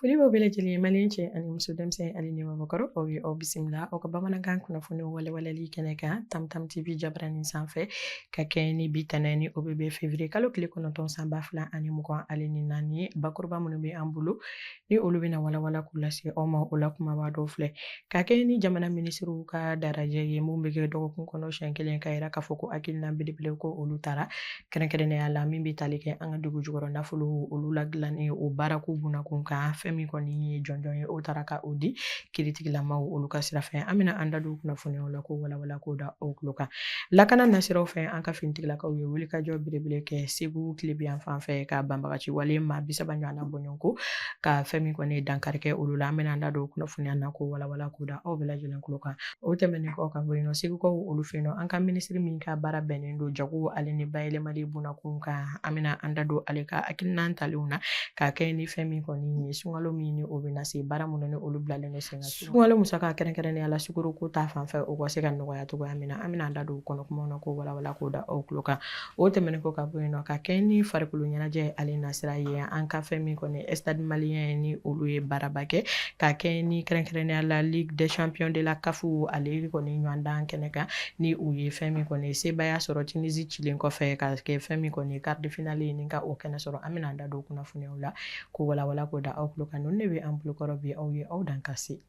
Foli b'aw bɛɛ lajɛlen ye, maliyɛn cɛ ani muso, denmisɛn ani ɲɛmɔgɔkɔrɔ. Aw ye aw bisimila aw ka bamanankan kunnafoniw walewaleli kɛnɛ kan Tamtam TV jabaranin sanfɛ, ka kɛ ni bi tɛnɛ ni o bɛ bɛn février kalo tile 9 san 2024. Bakuruba minnu bɛ an bolo ni olu bɛna walawala k'u lase aw ma, o la kumaba dɔw filɛ: ka kɛ ni jamana minisiriw ka darajɛ ye mun bɛ kɛ dɔgɔkun kɔnɔ siɲɛ kelen, ka yira k'a fɔ ko hakilina belebele ko olu taara, kɛrɛnkɛrɛnnenya la min bɛ tali kɛ an ka dugu jukɔrɔ nafolo olu ladilanni o baarako bunakun kan. Fɛn min kɔni ye jɔnjɔn ye, o taara ka o di kiritigilamaw olu ka sira fɛ. An bɛna an da don kunnafoniyaw la k'o walawala k'o da aw tulo kan. Lakana nasiraw fɛ, an ka finitigilakaw ye wulikajɔ belebele kɛ Segu tilebiyan fan fɛ, ka banbagaci wale maa 30 ɲɔgɔnna bɔɲɔgɔnko, ka fɛn min kɔni ye dankari kɛ olu la. An bɛna an da don kunnafoniya na k'o walawala k'o da aw bɛɛ lajɛlen tulo kan. O tɛmɛnen kɔ ka bɔ yen nɔ, Segukaw olu fɛ yen nɔ, an ka minisiri min ka baara bɛnnen don jago ale ni bayɛlɛmali bunakun kan, an bɛna an da don ale ka hakilina talenw na, ka kɛ ni fɛn min kɔni ye sunkalo min ni o bɛna se, baara minnu ni olu bilalen don sen kan, sunkalo musaka, kɛrɛnkɛrɛnnenya la sukaro ko ta fan fɛ, o ka se ka nɔgɔya cogoya min na. An bɛna an da don kɔnɔ kumaw na k'o walawala k'o da aw tulo kan. O tɛmɛnen kɔ ka bɔ yen nɔ, ka kɛ ni farikolo ɲɛnajɛ ale nasira ye, an ka fɛn min kɔni Stade Malien ni olu ye baaraba kɛ, ka kɛ ni kɛrɛnkɛrɛnnenya la Ligue des champions de la CAF ale kɔni ɲɔgɔndan kɛnɛ kan, ni u ye fɛn min kɔni sebaaya sɔrɔ Tunisie cilen kɔfɛ, ka kɛ fɛn min kɔni quart de finale ye ni ka o kɛnɛ sɔrɔ. An bɛna an da don kunnafoniyaw la k'o walawala k'o da aw tulo kan. Ninnu de bɛ an bolokɔrɔ bi. Aw ye aw dan ka se.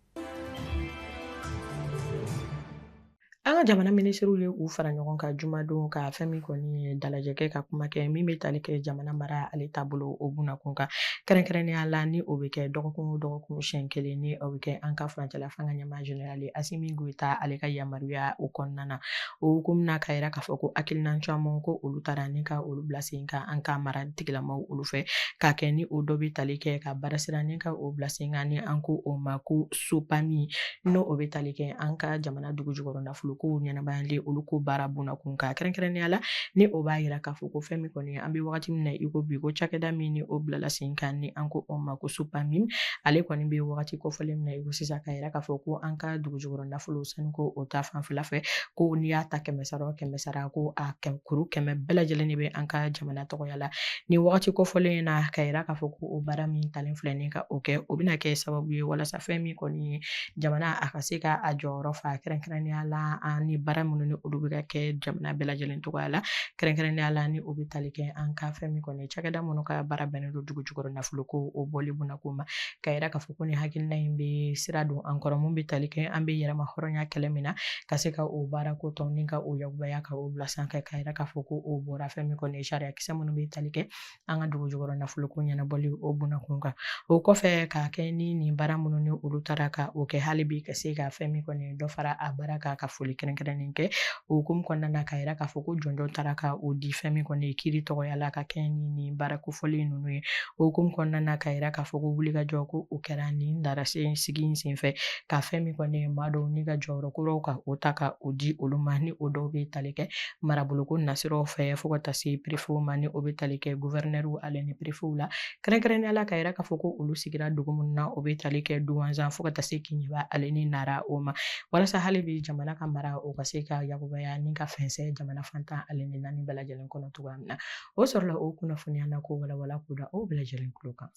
An ka jamana minisiriw ye u fara ɲɔgɔn kan jumadon, ka fɛn min kɔni ye dalajɛ kɛ, ka kuma kɛ min bɛ tali kɛ jamana mara ale taabolo o bunakun kan, kɛrɛnkɛrɛnnenya la ni o bɛ kɛ dɔgɔkun o dɔgɔkun siɲɛ kelen, ni o bɛ kɛ an ka furancɛla fanga ɲɛmaa général Asimi Goyita ale ka yamaruya o kɔnɔna na. O hukumu na, ka yira k'a fɔ ko hakilina caman ko olu taara ni ka olu bila sen kan an ka mara tigilamaw olu fɛ, ka kɛ ni o dɔ bɛ tali kɛ ka baarasira ni ka o bila sen kan, ni an ko o ma ko SOPAMI, n'o o bɛ tali kɛ an ka jamana dugu jukɔrɔ nafolo kow ɲɛnamayali olu ko baara bunakun kan, kɛrɛnkɛrɛnnenya la ni o b'a yira k'a fɔ ko fɛn min kɔni an bɛ wagati min na i ko bi, ko cakɛda min ni o bilala sen kan, ni an ko o ma ko SOPAMI, ale kɔni bɛ wagati kofɔlen min na i ko sisan, k'a yira k'a fɔ ko an ka dugu jukɔrɔ nafolo sanuko o ta fanfɛla fɛ, ko n'i y'a ta 100 sara o 100 sara, ko a kuru 100 bɛɛ lajɛlen de bɛ an ka jamana tɔgɔya la ni wagati kofɔlen in na. K'a yira k'a fɔ ko o baara min talen filɛ ni ka o kɛ, o bɛna kɛ sababu ye walasa fɛn min kɔni ye jamana a ka se ka a jɔyɔrɔ fa, kɛrɛnkɛrɛnnenya la ani baara minnu ni olu bɛ ka kɛ jamana bɛɛ lajɛlen tɔgɔya la, kɛrɛnkɛrɛnnenya la ni o bɛ tali kɛ an ka fɛn min kɔni cakɛda minnu ka baara bɛnnen don dugu jukɔrɔ nafolo ko o bɔli bunakun ma. K'a yira k'a fɔ ko nin hakilina in bɛ sira don an kɔrɔ mun bɛ tali kɛ an bɛ yɛrɛma hɔrɔnya kɛlɛ min na, ka se ka o baara ko tɔ ni ka o yakubaya ka o bila sanfɛ. K'a yira k'a fɔ ko o bɔra fɛn min kɔni sariya kisɛ minnu bɛ tali kɛ an ka dugu jukɔrɔ nafolo ko ɲɛnabɔli o bunakun kan. O kɔfɛ, k'a kɛ ni nin baara minnu ni olu taara ka o kɛ, hali bi ka se ka fɛn min kɔni dɔ fara a baara kan, ka foli kɛrɛnkɛrɛnnen kɛ o hukumu kɔnɔna na, k'a yira k'a fɔ ko jɔnjɔn taara ka o di fɛn min kɔni ye kiiri tɔgɔya la, ka kɛ ni nin baara kofɔlen ninnu ye. O hukumu kɔnɔna na, k'a yira k'a fɔ ko wulikajɔ ko o kɛra nin darase sigi in senfɛ, ka fɛn min kɔni ye maa dɔw ni ka jɔyɔrɔ kuraw ka o ta ka o di olu ma, ni o dɔw bɛ tali kɛ maraboloko nasiraw fɛ, fo ka taa se perefew ma, ni o bɛ tali kɛ guvɛrinɛriw ale ni perefew la, kɛrɛnkɛrɛnnenya la k'a yira k'a fɔ ko olu sigira dugu minnu na, o bɛ tali kɛ Duwanzan fo ka taa se Keɲeba ale ni Nara o ma, walasa hali bi jamana ka mara o ka se ka yakubaya ni ka fɛnsɛn jamana fan 14 bɛɛ lajɛlen kɔnɔ cogoya min na. O sɔrɔla o kunnafoniya na k'o walawala k'o da aw bɛɛ lajɛlen tulo kan.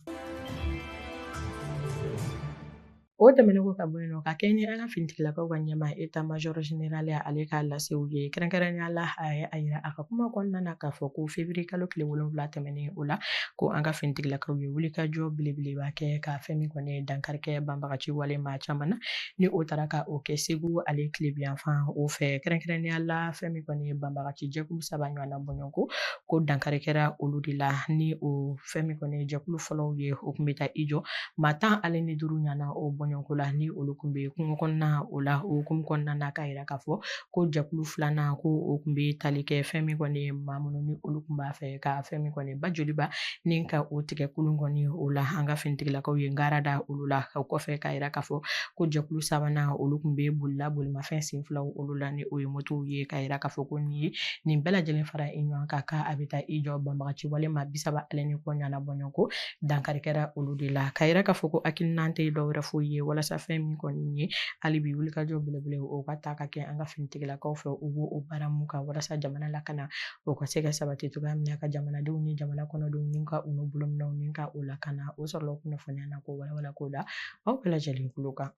O tɛmɛnen kɔ ka bɔ yen nɔ, ka kɛ ni an ka finitigilakaw ka ɲɛmaa état major général ye ale ka lasew ye, kɛrɛnkɛrɛnnenya la a ye a yira a ka kuma kɔnɔna na k'a fɔ ko février kalo tile 7 tɛmɛnen o la, ko an ka finitigilakaw ye wulikajɔ belebeleba kɛ, ka fɛn min kɔni ye dankari kɛ banbagaci wale maa caman na, ni o taara ka o kɛ Segu ale tilebiyanfan o fɛ, kɛrɛnkɛrɛnnenya la fɛn min kɔni ye banbagaci jɛkulu saba ɲɔgɔnna bɔɲɔgɔnko, ko dankari kɛra olu de la, ni o fɛn min kɔni ye jɛkulu fɔlɔw ye, o tun bɛ taa i jɔ maa 15 ɲɔgɔnna o bɔɲɔgɔnko la, ni olu tun bɛ kungo kɔnɔna o la. O hukumu kɔnɔna na, k'a yira k'a fɔ ko jɛkulu filanan, ko o tun bɛ tali kɛ fɛn min kɔni ye maa minnu ni olu tun b'a fɛ ka fɛn min kɔni ba joliba ni ka o tigɛ kulun kɔni o la, an ka finitigilakaw ye ngara da olu la. O kɔfɛ, k'a yira k'a fɔ ko jɛkulu sabanan, olu tun bɛ bolila bolimafɛn sen filaw olu la, ni o ye motow ye. K'a yira k'a fɔ ko nin ye nin bɛɛ lajɛlen fara i ɲɔgɔn kan, k'a bɛ taa i jɔ banbagaci wale maa 30 ani kɔ ɲɔgɔnna bɔɲɔgɔnko, dankari kɛra olu de la. K'a yira k'a fɔ ko hakilina tɛ dɔwɛrɛ foyi ye. ye walasa fɛn min kɔni ye hali bi wulikajɔ belebele o ka ta ka kɛ an ka finitigilakaw fɛ, u b'o baara mun kan walasa jamana lakana o ka se ka sabati cogoya min na, ka jamanadenw ni jamana kɔnɔdenw ni ka u n'u bolominɛw ni ka o lakana. O sɔrɔla kunnafoniya na k'o walawala k'o da aw bɛɛ lajɛlen tulo kan.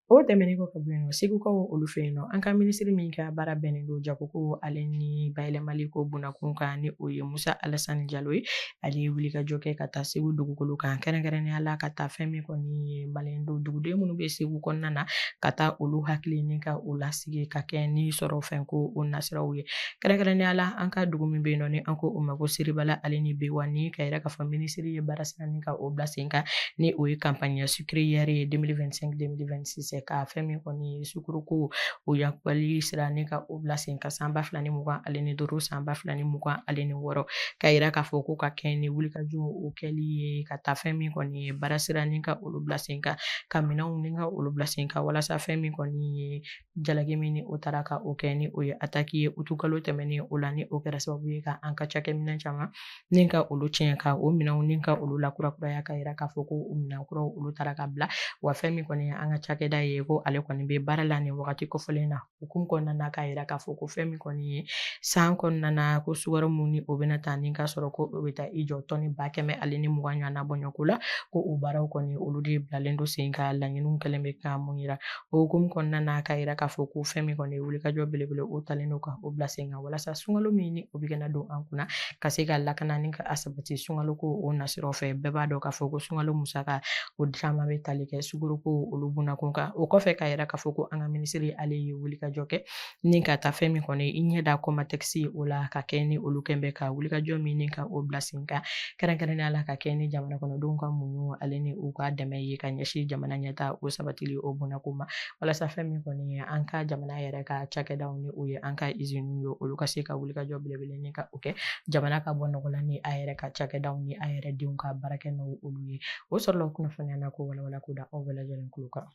O tɛmɛnen kɔ ka bɔ yen nɔ, Segukaw olu fɛ yen nɔ, an ka minisiri min ka baara bɛnnen don jagoko ale ni bayɛlɛmali ko bunakun kan, ni o ye Musa Alasani Jalo ye, ale ye wulikajɔ kɛ ka taa Segu dugukolo kan, kɛrɛnkɛrɛnnenya la ka taa fɛn min kɔni ye maliyɛn duguden minnu bɛ Segu kɔnɔna na, ka taa olu hakili ni ka o lasigi ka kɛ ni sɔrɔ fɛn ko o nasiraw ye, kɛrɛnkɛrɛnnenya la an ka dugu min bɛ yen nɔ ni an ko o ma ko Seribala ale ni Bewani. Ka yira k'a fɔ minisiri ye baara sira ni ka o bila sen kan, ni o ye campagne sucrière ye 2025 2026, ka fɛn min kɔni ye sukoroko o yakubali sira ni ka o bila sen kan san 2025, san 2026, ka yira k'a fɔ ko ka kɛ ni wulikajɔ o kɛli ye ka taa fɛn min kɔni ye baara sira ni ka olu bila sen kan, ka minɛnw ni ka olu bila sen kan, walasa fɛn min kɔni ye jalaki min ni o taara ka o kɛ, ni o ye attaque ye utukalo tɛmɛnen o la, ni o kɛra sababu ye ka an ka cakɛminɛn caman ni ka olu tiɲɛ, ka o minɛnw ni ka olu lakurakuraya, ka yira k'a fɔ ko o minɛn kuraw olu taara ka bila. Wa fɛn min kɔni ye an ka cakɛda ye, ko ale kɔni bɛ baara la nin wagati kofɔlen na hukumu kɔnɔna na, k'a yira k'a fɔ ko fɛn min kɔni ye san kɔnɔna na, ko sukaro mun ni o bɛna ta ni ka sɔrɔ ko o bɛ taa i jɔ tɔni 120,000 ɲɔgɔnna bɔɲɔgɔnko la, ko o baaraw kɔni olu de bilalen don sen kan. Laɲiniw kɛlen bɛ ka mun yira o hukumu kɔnɔna na, k'a yira k'a fɔ ko fɛn min kɔni ye wulikajɔ belebele o talen don ka o bila sen kan, walasa sunkalo min ni o bɛ ka na don an kunna ka se ka lakana ni ka a sabati sunkalo ko o nasiraw fɛ. Bɛɛ b'a dɔn k'a fɔ ko sunkalo musaka o caman bɛ tali kɛ sukaro ko olu bunakun kan. O kɔfɛ, k'a yira k'a fɔ ko an ka minisiri ale ye wulikajɔ kɛ ni ka taa fɛn min kɔni i ɲɛ da Kɔmatɛkisi o la, ka kɛ ni olu kɛn bɛ ka wulikajɔ min ni ka o bila sen kan, kɛrɛnkɛrɛnnenya la ka kɛ ni jamana kɔnɔdenw ka muɲu ale ni u ka dɛmɛ ye ka ɲɛsin jamana ɲɛta o sabatili o bunakun ma, walasa fɛn min kɔni ye an ka jamana yɛrɛ ka cakɛdaw, ni o ye an ka iziniw ye, olu ka se ka wulikajɔ belebele ni ka o kɛ jamana ka bɔ nɔgɔ la ni a yɛrɛ ka cakɛdaw ni a yɛrɛ denw ka baarakɛ n'o olu ye. O sɔrɔla kunnafoniya na ko walawala ko da aw bɛɛ lajɛlen tulo kan.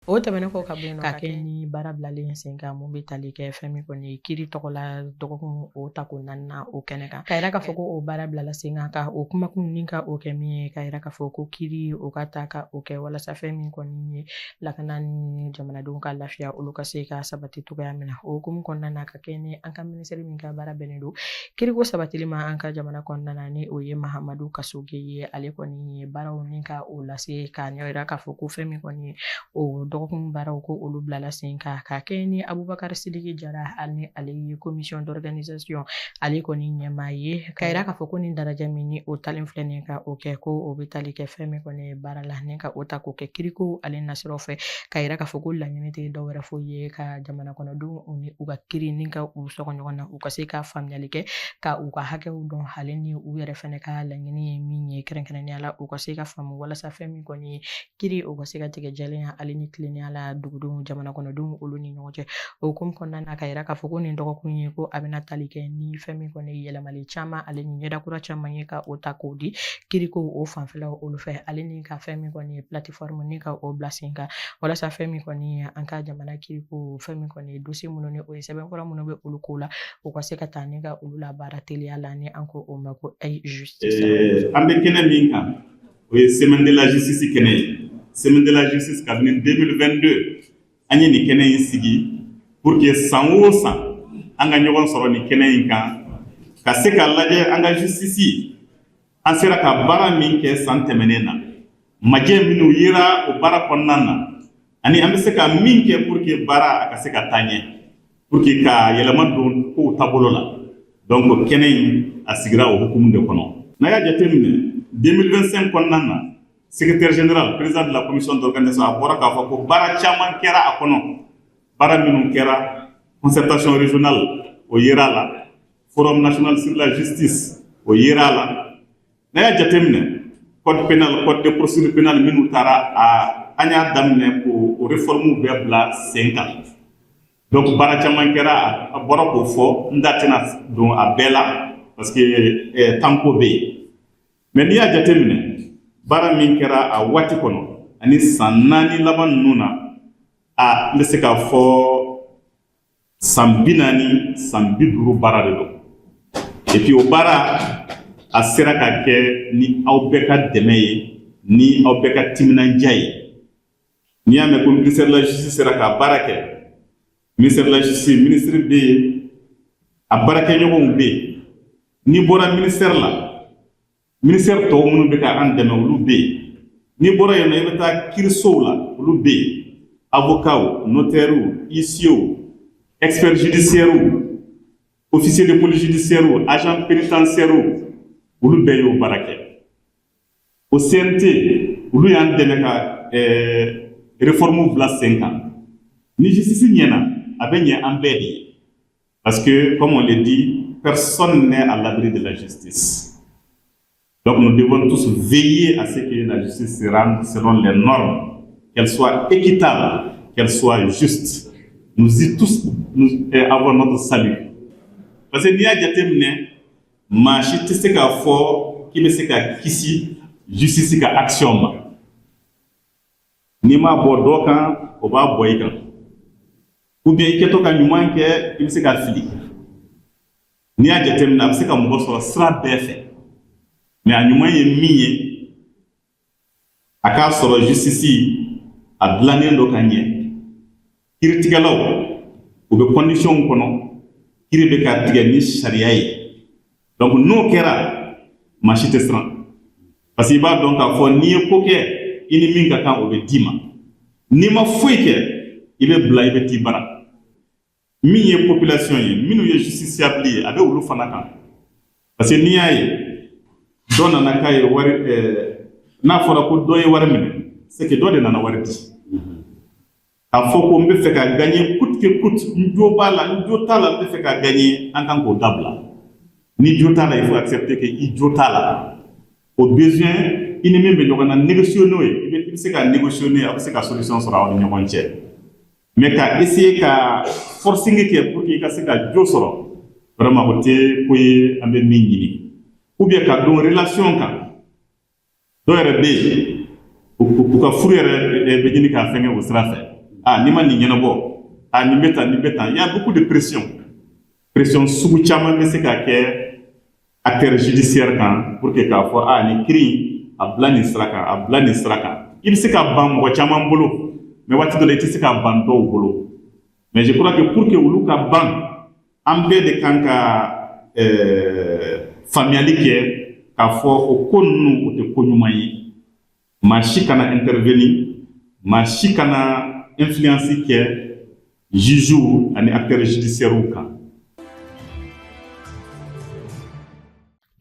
O tɛmɛnen kɔ ka bɔ yen nɔ, ka kɛ ni baara bilalen sen kan mun bɛ tali kɛ fɛn min kɔni ye kiiri tɔgɔ la dɔgɔkun o tako naaninan o kɛnɛ kan, ka yira k'a fɔ ko o baara bilala sen kan, ka o kumakun ni ka o kɛ min ye, ka yira k'a fɔ ko kiiri o ka ta ka o kɛ walasa fɛn min kɔni ye lakana ni jamanadenw ka lafiya olu ka se ka sabati cogoya min na. O hukumu kɔnɔna na, ka kɛ ni an ka minisiri min ka baara bɛnnen don kiriko sabatili ma an ka jamana kɔnɔna na, ni o ye Mahamadu Kasoge ye, ale kɔni ye baaraw ni ka o lase k'a ɲɛ yira k'a fɔ ko fɛn min kɔni ye o dɔgɔkun baaraw ko olu bilala sen kan, ka kɛ ni Abubakar Sidiki Jara ani ale ye commission d'organisation ale kɔni ɲɛmaa ye, ka yira k'a fɔ ko nin daraja min ni o talen filɛ nin ka o kɛ, ko o bɛ tali kɛ fɛn min kɔni ye baara la ni ka o ta k'o kɛ kiriko ale nasiraw fɛ, ka yira k'a fɔ ko laɲini tɛ dɔwɛrɛ foyi ye ka jamana kɔnɔdenw ni u ka kiri ni ka u sɔgɔ ɲɔgɔn na, u ka se ka faamuyali kɛ, ka u ka hakɛw dɔn, ale ni u yɛrɛ fɛnɛ ka laɲini ye min ye, kɛrɛnkɛrɛnnenya la u ka se ka faamu, walasa fɛn min kɔni ye kiri o ka se ka tigɛ jɛlenya ale ni tilennenya la dugudenw, jamana kɔnɔdenw olu ni ɲɔgɔn cɛ. O hukumu kɔnɔna na, ka yira k'a fɔ ko nin dɔgɔkun ye ko a bɛna tali kɛ ni fɛn min kɔni ye yɛlɛmali caman ale ni ɲɛda kura caman ye ka o ta k'o di kiriko o fanfɛlaw olu fɛ, ale ni ka fɛn min kɔni ye plateforme ni ka o bila sen kan, walasa fɛn min kɔni ye an ka jamana kiriko fɛn min kɔni ye dossier minnu ni o ye sɛbɛnfura minnu bɛ olu ko la, u ka se ka taa ni ka olu labaara teliya la, ni an ko o ma ko e-justice. An bɛ kɛnɛ min kan, o ye semaine de la justice kɛnɛ ye. Semaine de la justice, kabini 2022 an ye nin kɛnɛ in sigi pour que san o san an ka ɲɔgɔn sɔrɔ nin kɛnɛ in kan, ka se k'a lajɛ an ka justice, an sera ka baara min kɛ san tɛmɛnen na, majɛ minnu yera o baara kɔnɔna na, ani an bɛ se ka min kɛ pour que baara a ka se ka taa ɲɛ, pour que ka yɛlɛma don kow taabolo la. Donc kɛnɛ in a sigira o hukumu de kɔnɔ. N'a y'a jateminɛ, 2025 kɔnɔna na, secrétaire général, président de la commission d'organisation, a bɔra k'a fɔ ko baara caman kɛra a kɔnɔ. Baara minnu kɛra, concertation régionale o yera a la, forum national sur la justice o yera a la. N'a y'a jateminɛ, code pénal, code de procédure pénale minnu taara a, an y'a daminɛ k'o o réforme bɛɛ bila sen kan. Donc baara caman kɛra, a bɔra k'o fɔ, n da tɛna don a bɛɛ la parce que temps ko bɛ yen. Mais n'i y'a jateminɛ, baara min kɛra a waati kɔnɔ ani san 4 laban ninnu na, a n bɛ se k'a fɔ san 40, san 50 baara de don. Et puis o baara A sera ka kɛ ni aw bɛɛ ka dɛmɛ ye, ni aw bɛɛ ka timinandiya ye. N'i y'a mɛn ko ministère de la justice sera ka baara kɛ, ministère de la justice, ministre bɛ yen, a baarakɛɲɔgɔnw bɛ yen. N'i bɔra ministère la, ministère tɔw minnu bɛ ka an dɛmɛ, olu bɛ yen. N'i bɔra yen nɔ, i bɛ taa kiirisow la, olu bɛ yen, avocats, notaires, huissiers, experts judiciaires, officiers de police judiciaire, agents pénitentiaires, olu bɛɛ y'o baara kɛ. O CNT, olu y'an dɛmɛ ka réforme bila sen kan. Ni justice ɲɛna, a bɛ ɲɛ an bɛɛ de ye, parce que, comme on le dit, personne n'est à l'abri de la justice. Donc nous devons tous veiller à ce que la justice se rende selon les normes, qu'elle soit équitable, qu'elle soit juste. Nous y tous, nous avons notre salut, parce que n'i y'a jateminɛ, maa si tɛ se k'a fɔ k'i bɛ se ka kisi justice ka action ma. N'i m'a bɔ dɔ kan, o b'a bɔ i kan, ou bien i kɛtɔ ka ɲuman kɛ, i bɛ se ka fili. N'i y'a jateminɛ, a bɛ se ka mɔgɔ sɔrɔ sira bɛɛ fɛ. Mais a ɲuman ye min ye, a k'a sɔrɔ justice a dilannen don ka ɲɛ, kiiritigɛlaw u bɛ condition kɔnɔ, kiiri bɛ ka tigɛ ni sariya ye. Donc n'o kɛra, maa si tɛ siran, parce que i b'a dɔn k'a fɔ n'i ye ko kɛ, i ni min ka kan, o bɛ d'i ma. N'i ma foyi kɛ, i bɛ bila, i bɛ t'i bara. Min ye population ye, minnu ye justiciable ye, a bɛ olu fana kan, parce que n'i y'a ye dɔ nana k'a ye wari, n'a fɔra ko dɔ ye wari minɛ, c'est que dɔ de nana wari di. K'a fɔ ko n bɛ fɛ ka gagner coûte que coûte, n jo b'a la, n jo t'a la, n bɛ fɛ ka gagner, an kan k'o dabila. Ni jo t'a la, il faut accepter que i jo t'a la. Au besoin, i ni min bɛ ɲɔgɔn na, négocier n'o ye. I bɛ se ka négocier n'o ye, a bɛ se ka solution sɔrɔ aw ni ɲɔgɔn cɛ. Mais ka essayer ka forcing kɛ pour que i ka se ka jo sɔrɔ, vraiment, o tɛ ko ye an bɛ min ɲini. Ou bien ka don relation kan, dɔw yɛrɛ bɛ yen, u ka furu yɛrɛ bɛ ɲini k'a fɛngɛ o sira fɛ. Ah, n'i ma nin ɲɛnabɔ, ah, nin bɛ tan, nin bɛ tan. Il y a beaucoup de pression. Pression sugu caman bɛ se ka kɛ acteur judiciaire kan pour que k'a fɔ: ah, nin kiiri in, a bila nin sira kan, a bila nin sira kan. I bɛ se ka ban mɔgɔ caman bolo, mais waati dɔ la, i tɛ se ka ban dɔw bolo. Mais je crois que pour que olu ka ban, an bɛɛ de kan ka faamuyali kɛ k'a fɔ o ko ninnu, o tɛ ko ɲuman ye. Maa si kana intervenir, maa si kana influence kɛ juge ani acteurs judiciaires kan.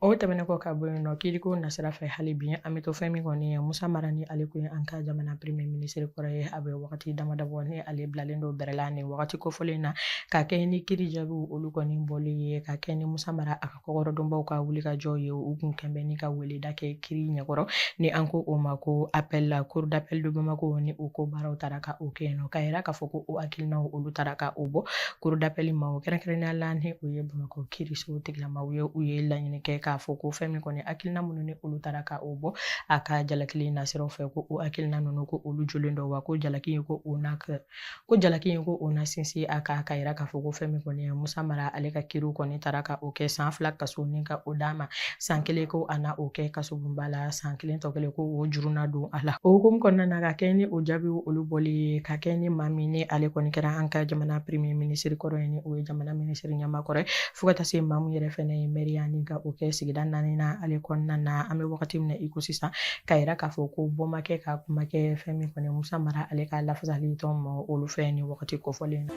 O tɛmɛnen kɔ ka bɔ yen nɔ, kiriko nasira fɛ, hali bi an bɛ to fɛn min kɔni ye, Musa Mara, ni ale kun ye an ka jamana premier ministre kɔrɔ ye, a bɛ wagati damadɔ bɔ ni ale bilalen don bɛrɛ la nin wagati kofɔlen na, ka kɛ ni kiri jaabiw olu kɔni bɔli ye. Ka kɛ ni Musa Mara a ka kɔkɔrɔdonbaw ka wulikajɔ ye, u kun kɛn bɛ ni ka weleda kɛ kiri ɲɛkɔrɔ, ni an ko o ma ko appel la, cour d'appel de Bamako, ni o ko baaraw taara ka o kɛ yen nɔ, ka yira k'a fɔ ko o hakilinaw olu taara ka o bɔ cour d'appel ma. O kɛrɛnkɛrɛnnenya la, ni o ye Bamakɔ kiiriso tigilamaw ye, u ye laɲini kɛ k'a fɔ ko fɛn min kɔni, hakilina minnu ni olu taara ka o bɔ a ka jalaki nasiraw fɛ, ko o hakilina ninnu, ko olu jolen dɔ, wa ko jalaki in, ko o na ko jalaki in, ko o na sinsin a kan. Ka yira k'a fɔ ko fɛn min kɔni ye Musa Mara, ale ka kiriw kɔni taara ka o kɛ san 2 kaso ni ka o d'a ma, san 1 ko a na o kɛ kasobonba la, san 1 tɔ kelen ko o juru na don a la. O hukumu kɔnɔna na, ka kɛ ni o jaabiw olu bɔli ye, ka kɛ ni maa min ni ale kɔni kɛra an ka jamana premier ministre kɔrɔ ye, ni o ye jamana ministre ɲɛmaa kɔrɔ ye, fo ka taa se maa min yɛrɛ fɛnɛ ye mɛriya ni ka o kɛ sigida naani na ale kɔnɔna na, an bɛ wagati min na i ko sisan, ka yira k'a fɔ ko bɔ ma kɛ ka kuma kɛ fɛn min kɔni Musa Mara ale ka lafasali tɔn ma olu fɛ nin wagati kofɔlen na.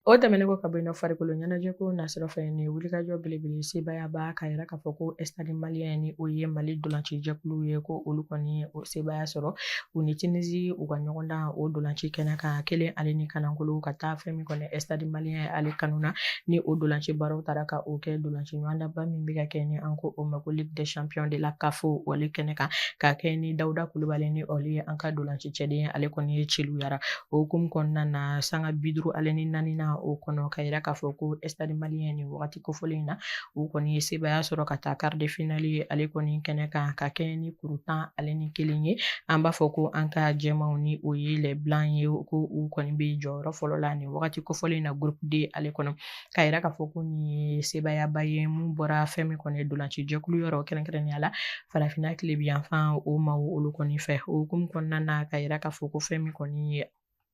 O tɛmɛnen kɔ ka bɔ yen nɔ, farikolo ɲɛnajɛko nasira fɛ, nin wulikajɔ belebele sebaayaba, ka yira k'a fɔ ko Stade Malien, ni o ye Mali dolanci jɛkulu ye, ko olu kɔni o sebaaya sɔrɔ u ni Tunisie u ka ɲɔgɔndan o dolanci kɛnɛ kan, kelen ale ni kanankolo, ka taa fɛn min kɔni Stade Malien ale kanu na, ni o dolanci baaraw taara ka o kɛ dolanci ɲɔgɔndanba min bɛ ka kɛ, ni an ko o ma ko Ligue des champions de la CAF ale kɛnɛ kan, ka kɛ ni Dawuda Kulubali, ni olu ye an ka dolanci cɛden ye, ale kɔni ye celu yara. O hukumu kɔnɔna na, sanga 54 na o kɔnɔ, ka yira k'a fɔ ko Stade Malien nin wagati kofɔlen in na, u kɔni ye sebaaya sɔrɔ ka taa quart de finale ale kɔni kɛnɛ kan, ka kɛɲɛ ni kuru 11 ye. An b'a fɔ ko an ka jɛmanw, ni o ye les blancs ye, ko u kɔni bɛ jɔyɔrɔ fɔlɔ la nin wagati kofɔlen in na groupe D ale kɔnɔ, ka yira k'a fɔ ko nin ye sebaayaba ye mun bɔra fɛn min kɔni ye dolanci jɛkulu yɔrɔ, kɛrɛnkɛrɛnnenya la farafinna tilebiyanfan o maaw olu kɔni fɛ. O hukumu kɔnɔna na, ka yira k'a fɔ ko fɛn min kɔni ye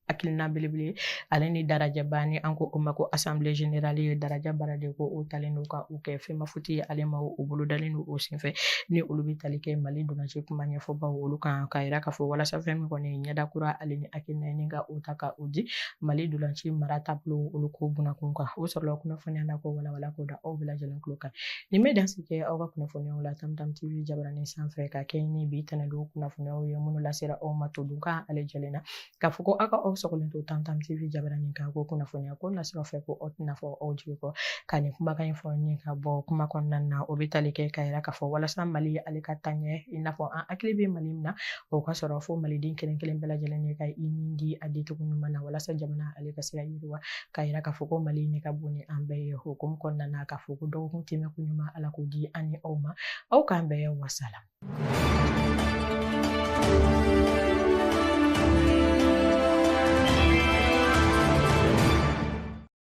hakilina belebele ale ni darajaba, ni an ko o ma ko assemblée générale ye daraja baara de, ko o talen don ka u kɛ FEMAFOOT ale ma, o bolodalen don o senfɛ, ni olu bɛ tali kɛ Mali dolanci kuma ɲɛfɔbaw olu kan, ka yira k'a fɔ walasa fɛn min kɔni ye ɲɛda kura ale ni hakilina ye, ni ka o ta ka o di Mali dolanci mara taabolo olu ko bunakun kan. O sɔrɔla kunnafoniya na ko walawala k'o da aw bɛɛ lajɛlen tulo kan. Nin bɛ dansigi kɛ aw ka kunnafoniyaw la Tamtam TV jabaranin sanfɛ, ka kɛ ni bi tɛnɛndon kunnafoniyaw ye minnu lasera aw ma todunkan ale jɛlen na, k'a fɔ ko aw ka aw sɔgɔlen to Tamtam TV jabaranin kan, ko kunnafoniya ko nasiraw fɛ, ko aw tɛna fɔ aw jigi kɔ. Ka nin kumakan in fɔ ni ka bɔ kuma kɔnɔna na, o bɛ tali kɛ ka yira k'a fɔ walasa Mali ale ka taa ɲɛ, i n'a fɔ an hakili bɛ Mali min na, o ka sɔrɔ fo Maliden kelen kelen bɛɛ lajɛlen ye ka i ni di a dicogo ɲuman na, walasa jamana ale ka se ka yiriwa, ka yira k'a fɔ ko Mali ne ka bon ni an bɛɛ ye. Hukumu kɔnɔna na, k'a fɔ ko dɔgɔkun tɛmɛko ɲuman, Ala k'o di an ni aw ma. Aw k'an bɛn, wasala.